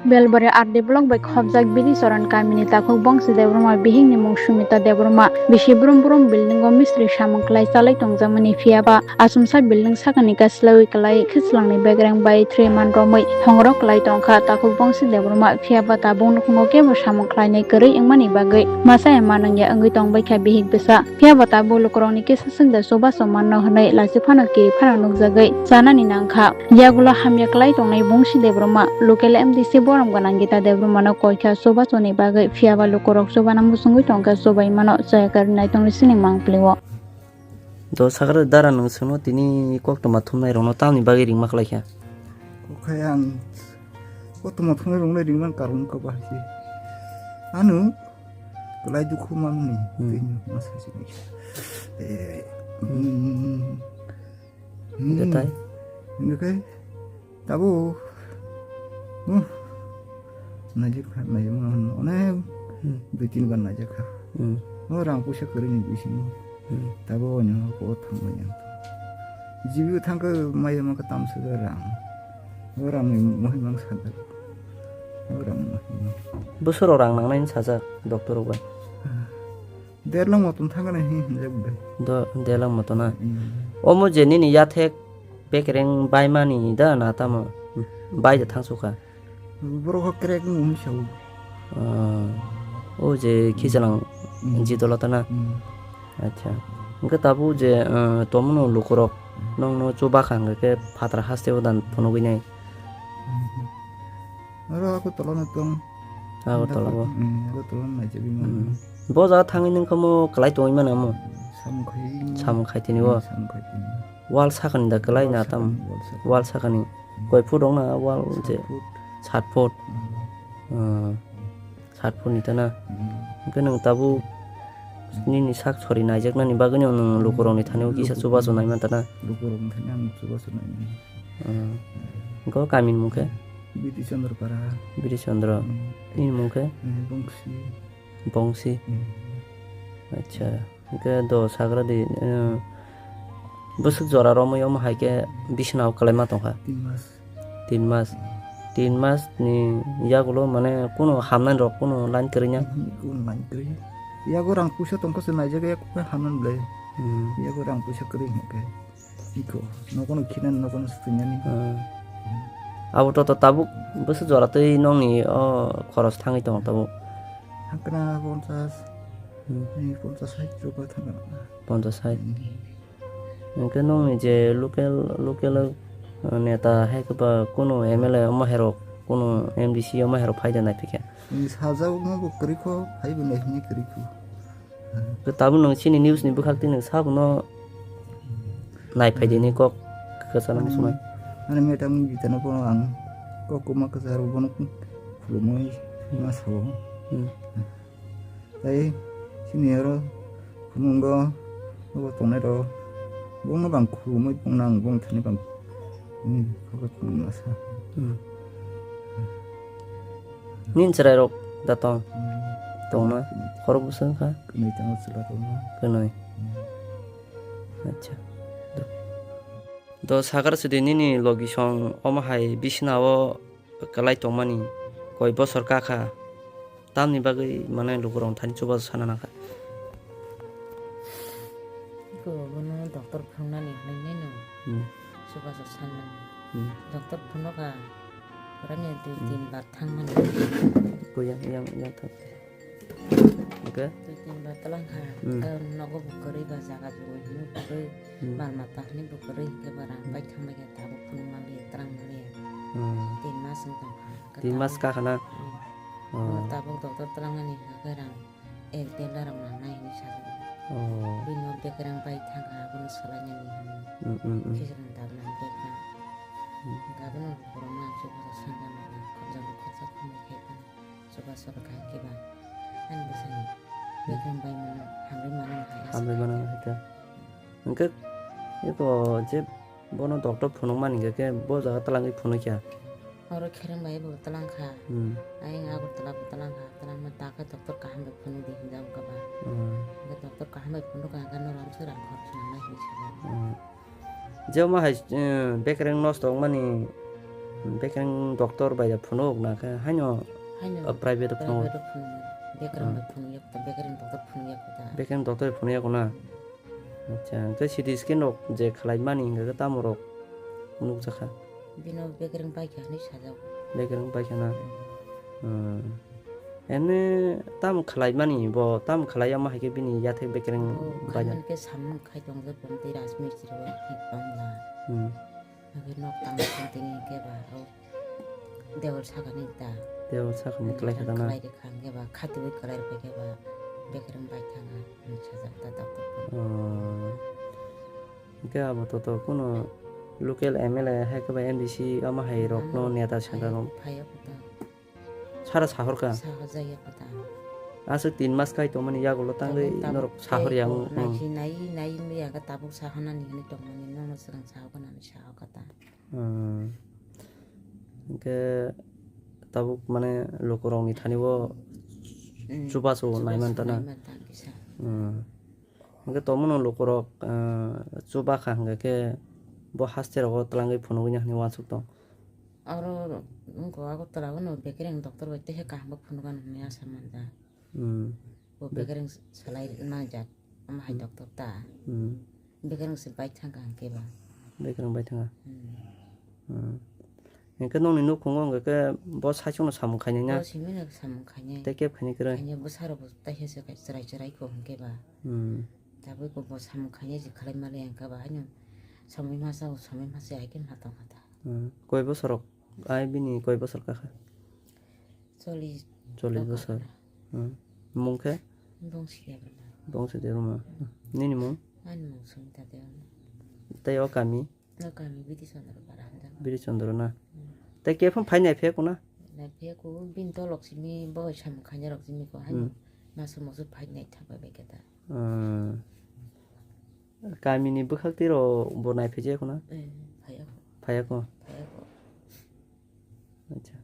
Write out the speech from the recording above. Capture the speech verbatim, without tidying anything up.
Belbari R D block bai khobjak Bidi Choron kamini takhuk Bongsi Debbarma bihikni mung Sumita Debbarma. Bisi brum brum building o mistri samung khlai chalai tongjakmani, phiya ba achomsa building sakani kasilaiwi kwlai khislangni begreng bai threman romwi thongrok kwlai tongkha takhuk Bongsi Debbarma, phiya ba tabuk nukhungo kebo samung khlainai kwrwi wngmani bagwi masa ya manwngya wngwi tongbaikha bihik bwsa. Phiya ba tabuk lukurokni kisa swngda chubachu manno hwnwi lachi phano kiri phano nukjagwi chanani nangkha. Yagulo hamya kwlai tongnai Bongsi Debbarma, local M D C borom gwnang Gita Debbarmano koikha chubachuni bagwi, phiya ba lukurok chubana muchungwi tongkha, chubaimano chaya kwrwi naitongni sining mangpili-o. Do sakra dara nwng swngno tini koktwma thumnairokno tamni bagwi ringma khlaikha? Okhai ang koktwma thumnairokno ringmani karon wngkha bahai se. Ano kwlai dukhu manmani Hmm. tini ma sajini. Eh, Hmm. hmm. Hmm. Hingke tai? Hingke kai, tabuk, huh, naijak kha, naijak mano hwnwi onek Hmm. dui tin bar naijak kha. Hmm. O rang puisa kwrwini bisingo Hmm. tabuk oino o thangmani ang. Jibi thangkhe maya mankha tamsajak rang. O rangni mohimang sajak. O rang mohimang. Bwswro rang nangnai hwnwi sajak doctor rok bai. Der lakh motom thangkha nai hinwi hinjak bai. Do, der lakh motom na? Hmm. Omo je nini yathek bekereng baimani da na tamo? Bai da thangsukha? Borok kho crack wngwi sao. Ah, o je khichalang Hmm. jidolata na? Hmm. Acha. Hwnkhe tabuk je, ah, tongmano lukurok Hmm. nokno chubakha hwnkhe phataro hasteo dan phunugwi nai. Hmm. Oro Agartala no tong. Agartala o. Hmm, Agartala no naijagwi mano. Hmm. Bo jaga thangwi nung khe mo kwlai tongwi mano mo? Samung khai. Samung khai tini o. Hmm, samung khai tini. Wall sakani da kwlai Wall na tam? Sakani, wall sakani. Wall sakani. Hmm. Koi foot wng na wall Sat je? Foot. Sat foot. Hmm. Ah, sat foot ni ta na? Hmm. Hwnkhe nwng tabuk nini sak sori naijaknani bagwino nwng lukurokni thani o kisa Lukurokni chubachu nai man ta na? Lukurokni thani ang chubachu nai mano. Ah. Hwnkhe o kamini mung khe? Bidi Chandra Para. Bidi Chandra. Hmm. Nini mung khe? Hmm, Bongsi. Bongsi. Hmm. Acha. Hwnkhe do sagra di, eh, bwswk jora romwi omo hai khe bisina o kwlaima tongkha? Tin mas. Tin mas. Tin mas ni yagulo mane kunu hamnai rok kunu line kwrwi na? Mhm, kunu line kwrwi. Yago rang puisa tongkha se naijak ya kunu hamnai belai. Hmm. Yago rang puisa kwrwi hwnkhe. Iko, nokono khinani, nokono swinani. Hmm. Abo to, to tabuk bwswk jora twi nokni o khoros thangwi tongo tabuk? Hakna ponchas, Hmm. Ni ponchas sait rupa thangna. Ponchas sait. Hmm. Hwnkhe nokni je local, local, uh, neta hai khe ba kunu M L A omo hai rok, kunu M D C omo hai rok phai da nai phikha? Ni sajak no bo kwrwi kho, phai bo nai hwnwi kwrwi kho. Khe tabuk nwng chini news ni bwkhak twi nwng sabono naiphai di ni kok kwchana Ani, muchunai. Ani madam Gita no bono ang kok kwma kwcharo bono khulumui ma sao. Hmm. Tai chini oro khulumgo obo tongnai rok bono bang khulumui bongno ang bong thani bang, hmm, kok kwma sa. Hmm. Nin chwrai rok da tong? Hmm. Tongna? Khorok bwswk wngkha? Kwnwi tongo chwla rok. Kwnwi? Hmm. Acha. Do sakar sidi nini logi song omo hai bisina o kwlai tongmani koi bosor kakha. Tamni bagwi mane lukurok thani chubachu sana nangkha. Iko bono doctor phunuknani hwnwi nw Hmm. chubachu sanmani. Hmm. Doctor phunukha, orani dui Hmm. tin bar thangmani. Ko yang, yang, yang thang. Oke. Dui tin bar twlang kha. Hmm. Khe nogo bo kwrwi ba jaga jugo hwnwi kwrwi, Hmm. mal mata hwnwi bo kwrwi hwnkhe ba rang pai thangbai khe tabuk phunuk manliya, twlang manliya. Hmm. Tin mas wng tong kha. Tin mas ka khana? Hmm. Oh. Tabuk doctor twlangnani hwnkhe rang ek der lakh rok nangnai hwnwi sajak. Oh. Bini bekereng bai thangkha, abono salainani hwnwi. Mm, mm, mm. Khichirang dabnani bekereng. Mm. Hwnkhe abono borokno ang chubachu sanjak nangkha, khopjak bo khopjak khumui khai phano chubachu rwkha hwnkhe ba ani bwsani bekereng bai mano, hamrwi mano hai asa. Hamrwi mano hai ta. Hwnkhe eko je Bono doctor phunukmani hwnkhe khe bo jaga twlangwi phunukya. Oro khereng bai bo twlang kha. Hmm. Ayang Agartala bo twlang kha. Twlangma ta khe doctor kaham bai phunuk di hinjak wngkha ba. Hmm. Hwnkhe doctor kaham bai phunuk kha hwnkhe norok se rang khorch nangnai hinwi sago. Hmm. Je omo hai, eh, bekereng nosto wngmani Bekereng doctor bai da phunuk na khe haino, haino o private o phunuk. Private o phunuk. Bekereng bai phunuk yak ta, bekereng doctor phunuk yak ta. Bekereng doctor phunuk yak na. Acha, hwnkhe C T scan rok je khlai mani hwnkhe tamo rok nuk jakha. Bino bekereng bai kha hinwi sajak. Bekereng bai kha na. Hmm. Ene tamo khlai mani bo, tamo khlai ya ma hai khe bini yathek bekereng bai. Khe samung khai tong je pon tei rajmistri rok thik bang na. Hmm. Age nok tang tini khe ba o dewal sakani ta. Dewal sakani hmm, klai kha ta na. Klai rikha hwnkhe ba khatiwi klai rikha khe ba bekereng bai thanga hinwi sajak ta doctor. Oh. Hwnkhe abo to to kuno local M L A hai khe ba M D C ama hai rok no neta seta no. Phai kho ta. Sara sahor kha. Sahor jaya kho ta. Aswk tin mas khai tongmani yagulo tangwi norok sahor yang. Nai nai nai ya ga tabuk sahana ni hinwi tongmani nono swkang sahor kha nani sahor kha ta. Hmm. Hwnkhe tabuk mane lukurokni thani o chubachu nai man ta na. Nai man ta kisa. Hmm. Hwnkhe tongmano lukurok, eh, chuba kha hwnkhe khe bo haste rogo twlangwi phunugwi nai hwnwi uansuk tong. Aro wngkha Agartala o no bekereng doctor bai tei khe kaham bo phunukgano hwnwi asa man ta. Hmm. Bo bekereng salai manjak, omo hai doctor ta. Hmm. Bekereng se bai thangkha hwnkhe ba. Bekereng bai thangkha. Hmm. Hmm. Hwnkhe nokni nukhungo hwnkhe khe bo saichungno samung khainai na? Bo simi no samung khainai. Tei kebo khainai kwrwi? Khainai bwsarok bo taisa se chwrai chwrai kho hwnkhe ba. Hmm. Tabuk bo samung khainai se khlai mali hwnkhe ba haino samui masa o samui masa hai khe ma tongkha ta. Hmm. Koi bosorok? Ai bini koi bosor kakha? Chollish. Chollish bosor. Hmm. Mung khe? Bongsi Debbarma. Bongsi Debbarma. Nini mung? Ani mung Sumita Debbarma. Tei o kami? O kami Bidi Chandra para hwnjak. Bidi Chandra na? Hmm. Tei kephang phai nai phe kuna? Nai phe ku bini tolok simi bo samung khainai rok simi ko haino. Hmm. Masu masu phai nai thangbai bai khe ta. Hmm. Kamini bwkhak twi rok bo nai phai je kuna? Eh, phai ya ko. Phai ya ko? Phai ya ko. Acha.